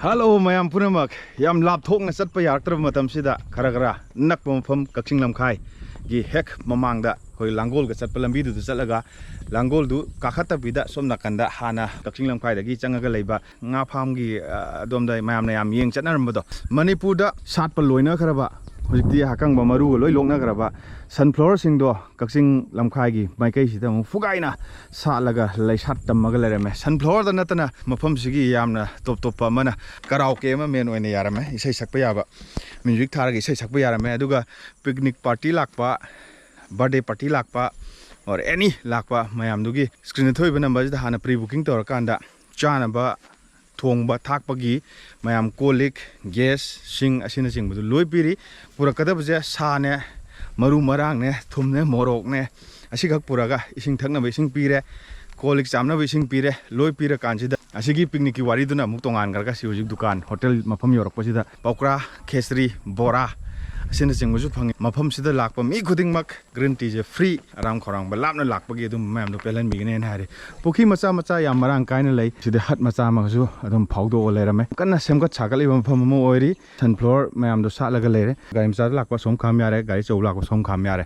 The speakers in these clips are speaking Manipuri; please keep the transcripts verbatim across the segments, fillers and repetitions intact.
ꯍꯜꯂꯣ ꯃꯌꯥꯝ ꯄꯨꯝꯅꯃꯛ꯫ ꯌꯥꯝ ꯂꯥꯞꯊꯣꯛꯅ ꯆꯠꯄ ꯌꯥꯔꯛꯇ꯭ꯔꯕ ꯃꯇꯝꯁꯤꯗ, ꯈꯔ ꯈꯔ ꯅꯛꯄ ꯃꯐꯝ, ꯀꯛꯆꯤꯡ ꯂꯝꯈꯥꯏꯒꯤ ꯍꯦꯛ ꯃꯃꯥꯡꯗ ꯑꯩꯈꯣꯏ ꯂꯥꯡꯒꯣꯜꯒ ꯆꯠꯄ ꯂꯝꯕꯤꯗꯨꯗ ꯆꯠꯂꯒ, ꯂꯥꯡꯒꯣꯜꯗꯨ ꯀꯥꯈꯠꯇꯕꯤꯗ ꯁꯣꯝ ꯅꯥꯀꯟꯗ ꯍꯥꯟꯅ ꯀꯛꯆꯤꯡ ꯂꯝꯈꯥꯏꯗꯒꯤ ꯆꯪꯉꯒ ꯂꯩꯕ ꯉꯥ ꯐꯥꯝꯒꯤ, ꯑ, ꯑꯗꯣꯝꯗ ꯃꯌꯥꯝꯅ ꯌꯥꯝ ꯌꯦꯡ ꯆꯠꯅꯔꯝꯕꯗꯣ, ꯃꯅꯤꯄꯨꯔꯗ ꯁꯥꯠꯄ ꯂꯣꯏꯅꯈ꯭ꯔꯕ, ꯍꯧꯖꯤꯛꯇꯤ ꯑꯀꯪꯕ ꯃꯔꯨꯒ ꯂꯣꯏ ꯂꯣꯛꯅꯈ꯭ꯔꯕ ꯁꯟꯐ꯭ꯂꯥꯋꯔꯁꯤꯡꯗꯣ ꯀꯛꯆꯤꯡ ꯂꯝꯈꯥꯏꯒꯤ ꯃꯥꯏꯀꯩꯁꯤꯗ ꯑꯃꯨꯛ ꯐꯨꯒꯥꯏꯅ ꯁꯥꯠꯂꯒ ꯂꯩꯁꯥꯠ ꯇꯝꯃꯒ ꯂꯩꯔꯝꯃꯦ꯫ ꯁꯟꯐ꯭ꯂꯥꯋꯔꯗ ꯅꯠꯇꯅ ꯃꯐꯝꯁꯤꯒꯤ ꯌꯥꯝꯅ ꯇꯣꯞ ꯇꯣꯞꯄ ꯑꯃꯅ ꯀꯔꯥꯎꯀꯦ ꯑꯃ ꯃꯦꯟ ꯑꯣꯏꯅ ꯌꯥꯔꯝꯃꯦ, ꯏꯁꯩ ꯁꯛꯄ ꯌꯥꯕ, ꯃ꯭ꯌꯨꯖꯤꯛ ꯊꯥꯔꯒ ꯏꯁꯩ ꯁꯛꯄ ꯌꯥꯔꯝꯃꯦ꯫ ꯑꯗꯨꯒ ꯄꯤꯛꯅꯤꯛ ꯄꯥꯔꯇꯤ ꯂꯥꯛꯄ, ꯕꯥꯔꯗꯦ ꯄꯥꯔꯇꯤ ꯂꯥꯛꯄ, ꯑꯣꯔ ꯑꯦꯅꯤ ꯂꯥꯛꯄ ꯃꯌꯥꯝꯗꯨꯒꯤ ꯁ꯭ꯀ꯭ꯔꯤꯟꯗ ꯊꯣꯛꯏꯕ ꯅꯝꯕꯔꯁꯤꯗ ꯍꯥꯟꯅ ꯄ꯭ꯔꯤ ꯕꯨꯀꯤꯡ ꯇꯧꯔꯀꯥꯟꯗ ꯆꯥꯅꯕ ꯊꯣꯡꯕ ꯊꯥꯛꯄꯒꯤ ꯃꯌꯥꯝ ꯀꯣꯜ ꯂꯤꯛ, ꯒ꯭ꯌꯥꯁ, ꯁꯤꯡ ꯑꯁꯤꯅꯆꯤꯡꯕꯗꯨ ꯂꯣꯏ ꯄꯤꯔꯤ꯫ ꯄꯨꯔꯛꯀꯗꯕꯁꯦ ꯁꯥꯅꯦ, ꯃꯔꯨ ꯃꯔꯥꯡꯅꯦ, ꯊꯨꯝꯅꯦ, ꯃꯣꯔꯣꯛꯅꯦ, ꯑꯁꯤꯈꯛ ꯄꯨꯔꯒ ꯏꯁꯤꯡ ꯊꯛꯅꯕ ꯏꯁꯤꯡ ꯄꯤꯔꯦ, ꯀꯣꯜ ꯂꯤꯛ ꯆꯥꯝꯅꯕ ꯏꯁꯤꯡ ꯄꯤꯔꯦ꯫ ꯂꯣꯏ ꯄꯤꯔꯀꯥꯟꯁꯤꯗ ꯑꯁꯤꯒꯤ ꯄꯤꯛꯅꯤꯛꯀꯤ ꯋꯥꯔꯤꯗꯨꯅ ꯑꯃꯨꯛ ꯇꯣꯉꯥꯟꯈ꯭ꯔꯒ ꯁꯤ ꯍꯧꯖꯤꯛ ꯗꯨꯀꯥꯟ ꯍꯣꯇꯦꯜ ꯃꯐꯝ ꯌꯧꯔꯛꯄꯁꯤꯗ ꯄꯧꯀ꯭ꯔꯥ, ꯈꯦꯆ꯭ꯔꯤ, ꯕꯣꯔꯥ ꯑꯁꯤꯅꯆꯤꯡꯕꯁꯨ ꯐꯪꯉꯤ꯫ ꯃꯐꯝꯁꯤꯗ ꯂꯥꯛꯄ ꯃꯤ ꯈꯨꯗꯤꯡꯃꯛ ꯒ꯭ꯔꯤꯟ ꯇꯤꯁꯦ ꯐ꯭ꯔꯤ, ꯑꯔꯥꯝ ꯈꯧꯔꯥꯡꯕ ꯂꯥꯞꯅ ꯂꯥꯛꯄꯒꯤ ꯑꯗꯨꯝꯕ ꯃꯌꯥꯝꯗꯣ ꯄꯦꯜꯍꯟꯕꯤꯒꯅꯦꯅ ꯍꯥꯏꯔꯤ꯫ ꯄꯨꯈ꯭ꯔꯤ ꯃꯆꯥ ꯃꯆꯥ ꯌꯥꯝ ꯃꯔꯥꯡ ꯀꯥꯏꯅ ꯂꯩ꯫ ꯁꯤꯗ ꯍꯠ ꯃꯆꯥ ꯑꯃꯒꯁꯨ ꯑꯗꯨꯝ ꯐꯥꯎꯗꯣꯛꯑ ꯂꯩꯔꯝꯃꯦ꯫ ꯀꯟꯅ ꯁꯦꯝꯒꯠ ꯁꯥꯒꯠꯂꯤꯕ ꯃꯐꯝ ꯑꯃ ꯑꯣꯏꯔꯤ꯫ ꯁꯟꯐ꯭ꯂꯥꯋꯔ ꯃꯌꯥꯝꯗꯣ ꯁꯥꯠꯂꯒ ꯂꯩꯔꯦ꯫ ꯒꯥꯔꯤ ꯃꯆꯥꯗ ꯂꯥꯛꯄ ꯑꯁꯣꯝ ꯈꯥꯝ ꯌꯥꯔꯦ, ꯒꯥꯔꯤ ꯑꯆꯧꯕ ꯂꯥꯛꯄ ꯁꯣꯝ ꯈꯥꯝ ꯌꯥꯔꯦ꯫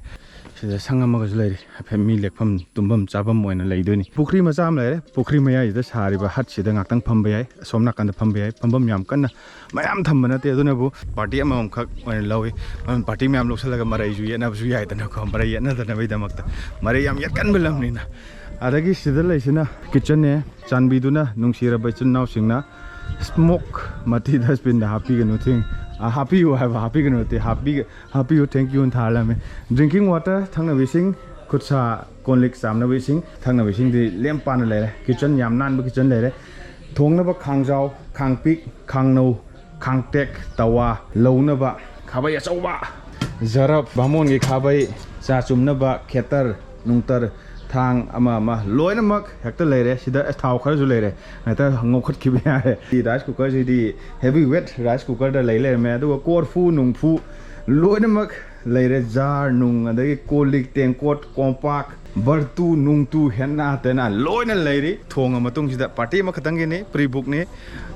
ꯁꯤꯗ ꯁꯪ ꯑꯃꯒꯁꯨ ꯂꯩꯔꯤ꯫ ꯍꯥꯏꯐꯦꯠ ꯃꯤ ꯂꯦꯛꯐꯝ ꯇꯨꯝꯐꯝ ꯆꯥꯐꯝ ꯑꯣꯏꯅ ꯂꯩꯗꯣꯏꯅꯤ꯫ ꯄꯨꯈ꯭ꯔꯤ ꯃꯆꯥ ꯑꯃ ꯂꯩꯔꯦ꯫ ꯄꯨꯈ꯭ꯔꯤ ꯃꯌꯥꯏꯁꯤꯗ ꯁꯥꯔꯤꯕ ꯍꯠꯁꯤꯗ ꯉꯥꯛꯇꯪ ꯐꯝꯕ ꯌꯥꯏ꯫ ꯑꯁꯣꯝ ꯅꯥꯀꯟꯗ ꯐꯝꯕ ꯌꯥꯏ꯫ ꯐꯝꯐꯝ ꯌꯥꯝ ꯀꯟꯅ ꯃꯌꯥꯝ ꯊꯝꯕ ꯅꯠꯇꯦ, ꯑꯗꯨꯅꯕꯨ ꯄꯥꯔꯇꯤ ꯑꯃꯃꯝꯈꯛ ꯑꯣꯏꯅ ꯂꯧꯏ꯫ ꯄꯥꯔꯇꯤ ꯃꯌꯥꯝ ꯂꯧꯁꯜꯂꯒ ꯃꯔꯩꯁꯨ ꯌꯦꯠꯅꯕꯁꯨ ꯌꯥꯏꯗꯅꯀꯣ, ꯃꯔꯩ ꯌꯦꯠꯅꯗꯅꯕꯒꯤꯗꯃꯛꯇ꯫ ꯃꯔꯩ ꯌꯥꯝ ꯌꯦꯠꯀꯟꯕ ꯂꯝꯅꯤꯅ꯫ ꯑꯗꯒꯤ ꯁꯤꯗ ꯂꯩꯁꯤꯅ ꯀꯤꯠꯆꯟꯅꯦ꯫ ꯆꯥꯟꯕꯤꯗꯨꯅ ꯅꯨꯡꯁꯤꯔꯕ ꯏꯆꯤꯟ ꯏꯅꯥꯎꯁꯤꯡꯅ ꯁ꯭ꯃꯣꯛ ꯃꯇꯤ ꯗꯁꯕꯤꯟꯗ ꯍꯥꯞꯄꯤꯒꯅꯨ꯫ ꯊꯦꯡ-, ꯑ, ꯍꯥꯞꯄꯤꯌꯨ ꯍꯥꯏꯕ, ꯍꯥꯞꯄꯤꯒꯅꯨ ꯅꯠꯇꯦ, ꯍꯥꯞꯄꯤ-, ꯍꯥꯞꯄꯤꯌꯨ, ꯊꯦꯡ ꯌꯨꯅ ꯊꯥꯔꯂꯝꯃꯦ꯫ ꯗ꯭ꯔꯤꯡꯀꯤꯡ ꯋꯥꯇꯔ, ꯊꯛꯅꯕ ꯏꯁꯤꯡ, ꯈꯨꯠ ꯁꯥ ꯀꯣꯟ ꯂꯤꯛ ꯆꯥꯝꯅꯕ ꯏꯁꯤꯡ, ꯊꯛꯅꯕ ꯏꯁꯤꯡꯗꯤ ꯂꯦꯝ ꯄꯥꯅ ꯂꯩꯔꯦ꯫ ꯀꯤꯠꯆꯟ ꯌꯥꯝ ꯅꯥꯟꯕ ꯀꯤꯠꯆꯟ ꯂꯩꯔꯦ꯫ ꯊꯣꯡꯅꯕ ꯈꯥꯡꯖꯥꯎ, ꯈꯥꯡꯄꯤꯛ, ꯈꯥꯡꯅꯧ, ꯈꯥꯡꯇꯦꯛ, ꯇꯋꯥ, ꯂꯧꯅꯕ ꯈꯥꯕꯩ ꯑꯆꯧꯕ, ꯖꯔꯞ, ꯕꯥꯃꯣꯟꯒꯤ ꯈꯥꯕꯩ, ꯆꯥ ꯆꯨꯝꯅꯕ ꯈꯦꯇꯔ, ꯅꯨꯡꯇꯔ, ꯊꯥꯡ ꯑꯃ ꯑꯃ ꯂꯣꯏꯅꯃꯛ ꯍꯦꯛꯇ ꯂꯩꯔꯦ꯫ ꯁꯤꯗ ꯊꯥꯎ ꯈꯔꯁꯨ ꯂꯩꯔꯦ, ꯍꯦꯛꯇ ꯉꯧꯈꯠꯈꯤꯕ ꯌꯥꯔꯦ꯫ ꯁꯤ ꯔꯥꯏꯁ ꯀꯨꯀꯔꯁꯤꯗꯤ ꯍꯦꯚꯤ ꯋꯦꯠ ꯔꯥꯏꯁ ꯀꯨꯀꯔꯗ ꯂꯩ ꯂꯩꯔꯝꯃꯦ꯫ ꯑꯗꯨꯒ ꯀꯣꯔꯐꯨ ꯅꯨꯡꯐꯨ, ꯂꯣꯏꯅꯃꯛ ꯂꯩꯔꯦ꯫ ꯖꯥꯔ ꯅꯨꯡ, ꯑꯗꯒꯤ ꯀꯣꯜ ꯂꯤꯛ, ꯇꯦꯡꯀꯣꯠ, ꯀꯣꯝꯄꯥꯛ, ꯕꯔꯇꯨ ꯅꯨꯡꯇꯨ, ꯍꯦꯟꯅ ꯇꯦꯟꯅ ꯂꯣꯏꯅ ꯂꯩꯔꯤ꯫ ꯊꯣꯡꯉ ꯃꯇꯨꯡꯁꯤꯗ, ꯄꯥꯔꯇꯤ ꯑꯃꯈꯛꯇꯪꯒꯤꯅꯤ, ꯄ꯭ꯔꯤ ꯕꯨꯛꯅꯤ꯫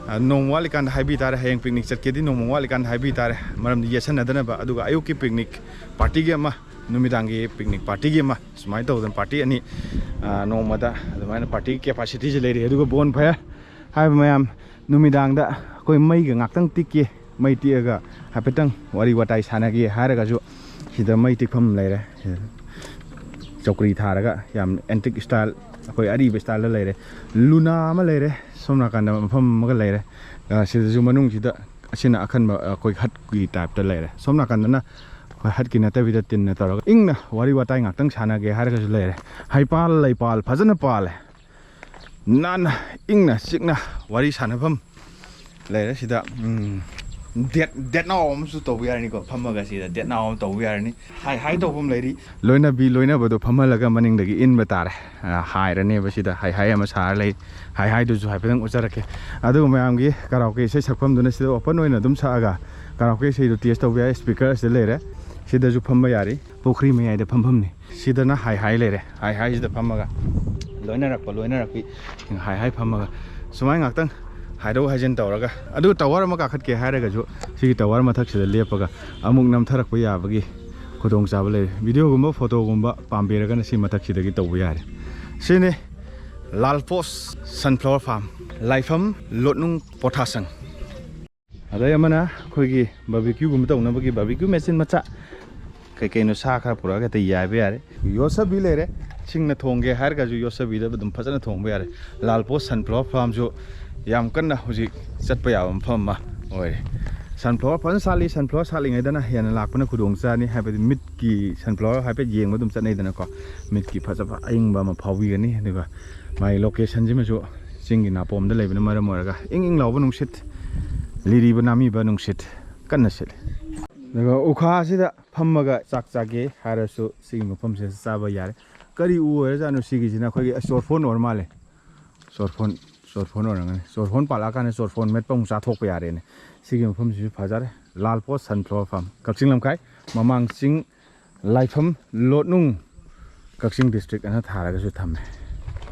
ꯑ, ꯅꯣꯡꯃ ꯋꯥꯠꯂꯤꯀꯥꯟꯗ ꯍꯥꯏꯕꯤ ꯇꯥꯔꯦ, ꯍꯌꯦꯡ ꯄꯤꯛꯅꯤꯛ ꯆꯠꯀꯦꯗꯤ ꯅꯣꯡꯃ ꯋꯥꯠꯂꯤꯀꯥꯟꯗ ꯍꯥꯏꯕꯤ ꯇꯥꯔꯦ, ꯃꯔꯝꯗꯤ ꯌꯦꯠꯁꯟꯅꯗꯅꯕ꯫ ꯑꯗꯨꯒ ꯑꯌꯨꯛꯀꯤ ꯄꯤꯛꯅꯤꯛ ꯄꯥꯔꯇꯤꯒꯤ ꯑꯃ, ꯅꯨꯃꯤꯗꯥꯡꯒꯤ ꯄꯤꯛꯅꯤꯛ ꯄꯥꯔꯇꯤꯒꯤ ꯑꯃ, ꯁꯨꯃꯥꯏꯅ ꯇꯧꯗꯅ ꯄꯥꯔꯇꯤ ꯑꯅꯤ, ꯑ, ꯅꯣꯡꯃꯗ ꯑꯗꯨꯃꯥꯏꯅ ꯄꯥꯔꯇꯤꯒꯤ ꯀꯦꯄꯥꯁꯤꯇꯤꯁꯦ ꯂꯩꯔꯤ꯫ ꯑꯗꯨꯒ ꯕꯣꯟ ꯐꯌꯔ ꯍꯥꯏꯕ ꯃꯌꯥꯝ, ꯅꯨꯃꯤꯗꯥꯡꯗ ꯑꯩꯈꯣꯏ ꯃꯩꯒ ꯉꯥꯛꯇꯪ ꯇꯤꯛꯀꯦ, ꯃꯩ ꯇꯤꯛꯑꯒ ꯍꯥꯏꯐꯦꯠꯇꯪ ꯋꯥꯔꯤ ꯋꯥꯇꯥꯏ ꯁꯥꯟꯅꯒꯦ ꯍꯥꯏꯔꯒꯁꯨ, ꯁꯤꯗ ꯃꯩ ꯇꯤꯛꯐꯝ ꯂꯩꯔꯦ꯫ ꯆꯧꯀ꯭ꯔꯤ ꯊꯥꯔꯒ ꯌꯥꯝ ꯑꯦꯟꯇꯤꯛ ꯁ꯭ꯇꯥꯏꯜ, ꯑꯩꯈꯣꯏ ꯑꯔꯤꯕ ꯁ꯭ꯇꯥꯏꯜꯗ ꯂꯩꯔꯦ꯫ ꯂꯨꯅꯥ ꯑꯃ ꯂꯩꯔꯦ, ꯁꯣꯝ ꯅꯥꯀꯟꯗ ꯃꯐꯝ ꯑꯃꯒ ꯂꯩꯔꯦ꯫ ꯑ, ꯁꯤꯗꯁꯨ ꯃꯅꯨꯡꯁꯤꯗ ꯑꯁꯤꯅ ꯑꯈꯟꯕ, ꯑꯩꯈꯣꯏ ꯍꯠꯀꯤ ꯇꯥꯏꯞꯇ ꯂꯩꯔꯦ꯫ ꯁꯣꯝ ꯅꯥꯀꯟꯗꯅ ꯑꯩꯈꯣꯏ ꯍꯠꯀꯤ ꯅꯠꯇꯕꯤꯗ ꯇꯤꯟꯅ ꯇꯧꯔꯒ ꯏꯪꯅ ꯋꯥꯔꯤ ꯋꯥꯇꯥꯏ ꯉꯥꯛꯇꯪ ꯁꯥꯟꯅꯒꯦ ꯍꯥꯏꯔꯒꯁꯨ ꯂꯩꯔꯦ꯫ ꯍꯩꯄꯥꯜ ꯂꯩꯄꯥꯜ ꯐꯖꯅ ꯄꯥꯜꯂꯦ꯫ ꯅꯥꯟꯅ ꯏꯪꯅ ꯆꯤꯛꯅ ꯋꯥꯔꯤ ꯁꯥꯟꯅꯐꯝ ꯂꯩꯔꯦ ꯁꯤꯗ꯫ ꯎꯝ, ꯗꯦꯠ, ꯗꯦꯠ ꯅꯥꯎ ꯑꯃꯁꯨ ꯇꯧꯕ ꯌꯥꯔꯅꯤꯀꯣ, ꯐꯝꯃꯒ ꯁꯤꯗ ꯗꯦꯠ ꯅꯥꯎ ꯑꯃ ꯇꯧꯕ ꯌꯥꯔꯅꯤ꯫ ꯍꯥꯏ ꯍꯥꯏ ꯇꯧꯐꯝ ꯂꯩꯔꯤ꯫ ꯂꯣꯏꯅꯕꯤ ꯂꯣꯏꯅꯕꯗꯣ ꯐꯝꯍꯜꯂꯒ ꯃꯅꯤꯡꯗꯒꯤ ꯏꯟꯕ ꯇꯥꯔꯦ꯫ ꯑ, ꯍꯥꯏꯔꯅꯦꯕ ꯁꯤꯗ꯫ ꯍꯥꯏ ꯍꯥꯏ ꯑꯃ ꯁꯥꯔ ꯂꯩ꯫ ꯍꯥꯏ ꯍꯥꯏꯗꯨꯁꯨ ꯍꯥꯏꯐꯦꯠꯇꯪ ꯎꯠꯆꯔꯛꯀꯦ꯫ ꯑꯗꯨꯒ ꯃꯌꯥꯝꯒꯤ ꯀꯔꯥꯎꯀꯦ ꯏꯁꯩ ꯁꯛꯐꯝꯗꯨꯅ ꯁꯤꯗ ꯑꯣꯄꯟ ꯑꯣꯏꯅ ꯑꯗꯨꯝ ꯁꯛꯑꯒ ꯀꯔꯥꯎꯀꯦ ꯏꯁꯩꯗꯣ ꯇꯦꯁ ꯇꯧꯕ ꯌꯥꯏ꯫ ꯁ꯭ꯄꯤꯀꯔ ꯑꯁꯤꯗ ꯂꯩꯔꯦ꯫ ꯁꯤꯗꯁꯨ ꯐꯝꯕ ꯌꯥꯔꯤ꯫ ꯄꯨꯈ꯭ꯔꯤ ꯃꯌꯥꯏꯗ ꯐꯝꯐꯝꯅꯤ꯫ ꯁꯤꯗꯅ ꯍꯥꯏ ꯍꯥꯏ ꯂꯩꯔꯦ꯫ ꯍꯥꯏ ꯍꯥꯏꯁꯤꯗ ꯐꯝꯃꯒ ꯂꯣꯏꯅꯔꯛꯄ, ꯂꯣꯏꯅꯔꯛꯄꯤ ꯍꯥꯏ ꯍꯥꯏ ꯐꯝꯃꯒ ꯁꯨꯃꯥꯏꯅ ꯉꯥꯛꯇꯪ ꯍꯥꯏꯗꯣꯛ ꯍꯥꯏꯖꯤꯟ ꯇꯧꯔꯒ, ꯑꯗꯨ ꯇꯋꯥꯔ ꯑꯃ ꯀꯥꯈꯠꯀꯦ ꯍꯥꯏꯔꯒꯁꯨ ꯁꯤꯒꯤ ꯇꯋꯥꯔ ꯃꯊꯛꯁꯤꯗ ꯂꯦꯞꯄꯒ ꯑꯃꯨꯛ ꯅꯝꯊꯔꯛꯄ ꯌꯥꯕꯒꯤ ꯈꯨꯗꯣꯡꯆꯥꯕ ꯂꯩꯔꯦ꯫ ꯚꯤꯗꯤꯑꯣꯒꯨꯝꯕ, ꯐꯣꯇꯣꯒꯨꯝꯕ ꯄꯥꯝꯕꯤꯔꯒꯅ ꯁꯤ ꯃꯊꯛꯁꯤꯗꯒꯤ ꯇꯧꯕ ꯌꯥꯔꯦ꯫ ꯁꯤꯅꯤ ꯂꯥꯜ ꯄꯣꯁ ꯁꯟꯐ꯭ꯂꯥꯋꯔ ꯐꯥꯔꯝ, ꯂꯥꯏꯐꯝ ꯂꯣꯠꯅꯨꯡ ꯄꯣꯊꯥꯁꯪ꯫ ꯑꯗꯩ ꯑꯃꯅ ꯑꯩꯈꯣꯏꯒꯤ ꯕꯥꯔꯕꯤꯀ꯭ꯌꯨꯒꯨꯝꯕ ꯇꯧꯅꯕꯒꯤ ꯕꯥꯔꯕꯤꯀ꯭ꯌꯨ ꯃꯦꯆꯤꯟ ꯃꯆꯥ, ꯀꯩ ꯀꯩꯅꯣ ꯁꯥ ꯈꯔ ꯄꯨꯔꯛꯑꯒ ꯍꯦꯛꯇ ꯌꯥꯏꯕ ꯌꯥꯔꯦ꯫ ꯌꯣꯠꯁꯕꯤ ꯂꯩꯔꯦ, ꯁꯤꯡꯅ ꯊꯣꯡꯒꯦ ꯍꯥꯏꯔꯒꯁꯨ ꯌꯣꯠꯁꯕꯤꯗ ꯑꯗꯨꯝ ꯐꯖꯅ ꯊꯣꯡꯕ ꯌꯥꯔꯦ꯫ ꯂꯥꯜ ꯄꯣꯁ ꯁꯟꯐ꯭ꯂꯥꯋꯔ ꯐꯥꯔꯝꯁꯨ ꯌꯥꯝ ꯀꯟꯅ ꯍꯧꯖꯤꯛ ꯆꯠꯄ ꯌꯥꯕ ꯃꯐꯝ ꯑꯃ ꯑꯣꯏꯔꯦ꯫ ꯁꯟꯐ꯭ꯂꯥꯋꯔ ꯐꯖꯅ ꯁꯥꯠꯂꯤ꯫ ꯁꯟꯐ꯭ꯂꯥꯋꯔ ꯁꯥꯠꯂꯤꯉꯩꯗꯅ ꯍꯦꯟꯅ ꯂꯥꯛꯄꯅ ꯈꯨꯗꯣꯡ ꯆꯥꯅꯤ, ꯍꯥꯏꯕꯗꯤ ꯃꯤꯠꯀꯤ ꯁꯟꯐ꯭ꯂꯥꯋꯔ ꯍꯥꯏꯐꯦꯠ ꯌꯦꯡꯕ ꯑꯗꯨꯝ ꯆꯠꯅꯩꯗꯅꯀꯣ, ꯃꯤꯠꯀꯤ ꯐꯖꯕ ꯑꯏꯪꯕ ꯑꯃ ꯐꯥꯎꯕꯤꯒꯅꯤ꯫ ꯑꯗꯨꯒ ꯃꯥꯒꯤ ꯂꯣꯀꯦꯁꯟꯁꯤꯃꯁꯨ ꯆꯤꯡꯒꯤ ꯅꯥꯄꯣꯝꯗ ꯂꯩꯕꯅ ꯃꯔꯝ ꯑꯣꯏꯔꯒ ꯏꯪ ꯏꯪ ꯂꯥꯎꯕ ꯅꯨꯡꯁꯤꯠ, ꯂꯤꯔꯤꯕ ꯅꯥꯃꯤꯕ ꯅꯨꯡꯁꯤꯠ ꯀꯟꯅ ꯁꯤꯠꯂꯤ꯫ ꯑꯗꯨꯒ ꯎꯈꯥꯁꯤꯗ ꯐꯝꯃꯒ ꯆꯥꯛ ꯆꯥꯒꯦ ꯍꯥꯏꯔꯁꯨ ꯁꯤꯒꯤ ꯃꯐꯝꯁꯤꯗ ꯆꯥꯕ ꯌꯥꯔꯦ꯫ ꯀꯔꯤ ꯎ ꯑꯣꯏꯔꯖꯥꯠꯅꯣ ꯁꯤꯒꯤꯁꯤꯅ? ꯑꯩꯈꯣꯏꯒꯤ ꯆꯣꯔꯐꯣꯟ ꯑꯣꯏꯔ ꯃꯥꯜꯂꯦ꯫ ꯆꯣꯔꯐꯣꯟ, ꯆꯣꯔꯐꯣꯟ ꯑꯣꯏꯔꯝꯒꯅꯤ꯫ ꯆꯣꯔꯐꯣꯟ ꯄꯥꯜꯂꯛꯑꯀꯥꯟꯗ ꯆꯣꯔꯐꯣꯟ ꯃꯦꯠꯄ ꯑꯃꯨꯛ ꯆꯥꯊꯣꯛꯄ ꯌꯥꯔꯦꯅꯦ꯫ ꯁꯤꯒꯤ ꯃꯐꯝꯁꯤꯁꯨ ꯐꯖꯔꯦ꯫ ꯂꯥꯜ ꯄꯣꯁ ꯁꯟꯐ꯭ꯂꯥꯋꯔ ꯐꯥꯔꯝ, ꯀꯛꯆꯤꯡ ꯂꯝꯈꯥꯏ, ꯃꯃꯥꯡ ꯆꯤꯡ, ꯂꯥꯏꯐꯝ, ꯂꯣꯠꯅꯨꯡ, ꯀꯛꯆꯤꯡ ꯗꯤꯁꯇ꯭ꯔꯤꯛ ꯑꯅ ꯊꯥꯔꯒꯁꯨ ꯊꯝꯃꯦ꯫